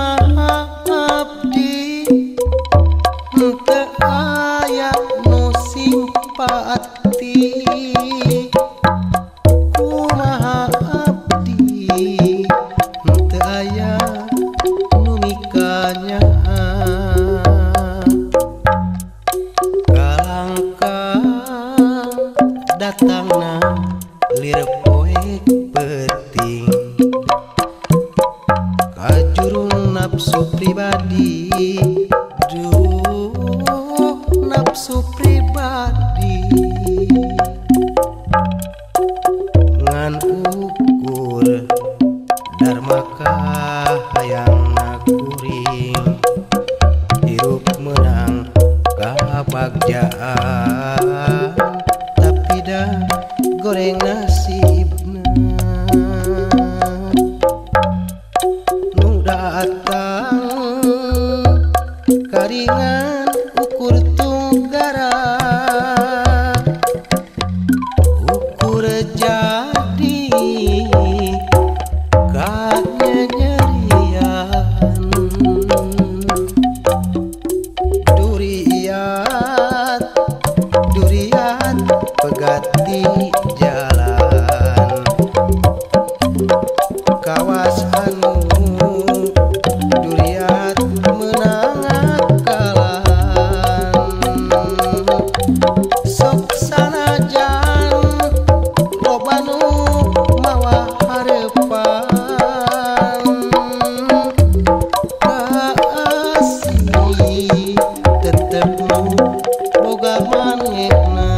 Kumaha abdi teu aya nu simpati, kumaha abdi teu aya nu mikanya. Kalangkang datangna lir poek peuting, kajurung nafsu pribadi, duh nafsu pribadi. Ngan ukur dharma kahayangna kuring, hirup meunang kabagjaan, tapi dah goreng nasibna. Nu datang karingan ukur tunggara, ukur jadi kanyanyerian. Duriat duriat pegati jalan, kawas anu duriat meunang akalan. Sok sanajan loba nu mawa hareupan, kaasih tetep nu boga manehna.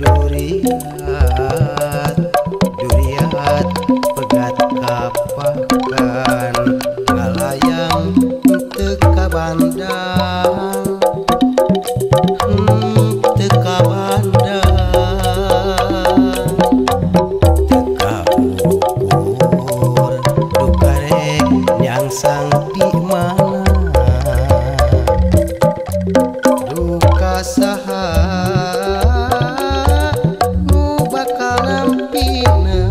Duriat duriat pegat kapakan, ngalayang teu ka bandang, teu ka bandang. Teu kaukur duka rek nyangsang di mana, duka saha nu bakal nampina.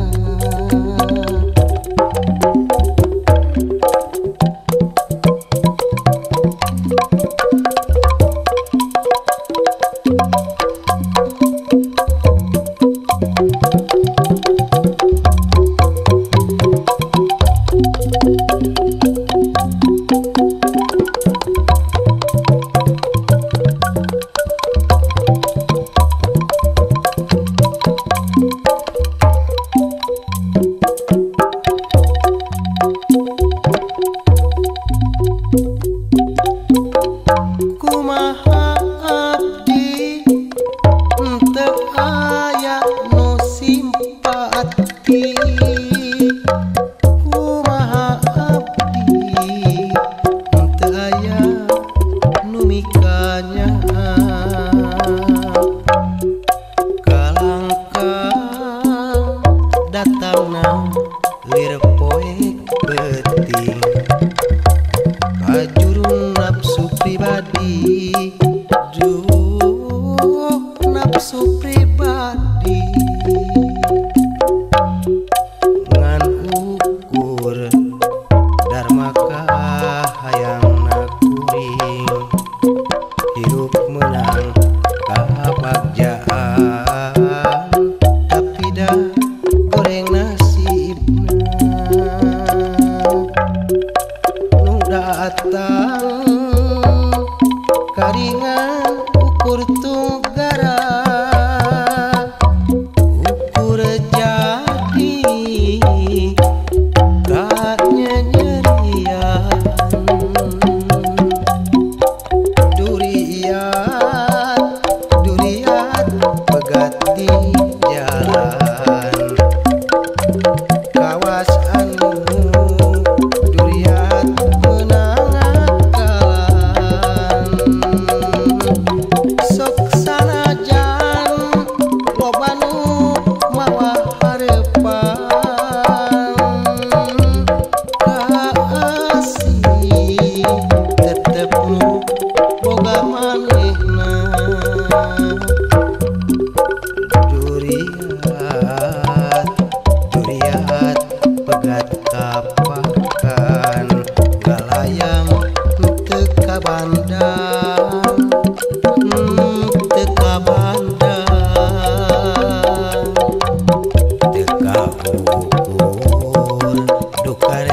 Kapakan galayang teu ka bandang, teu ka bandang, teu kaukur duka.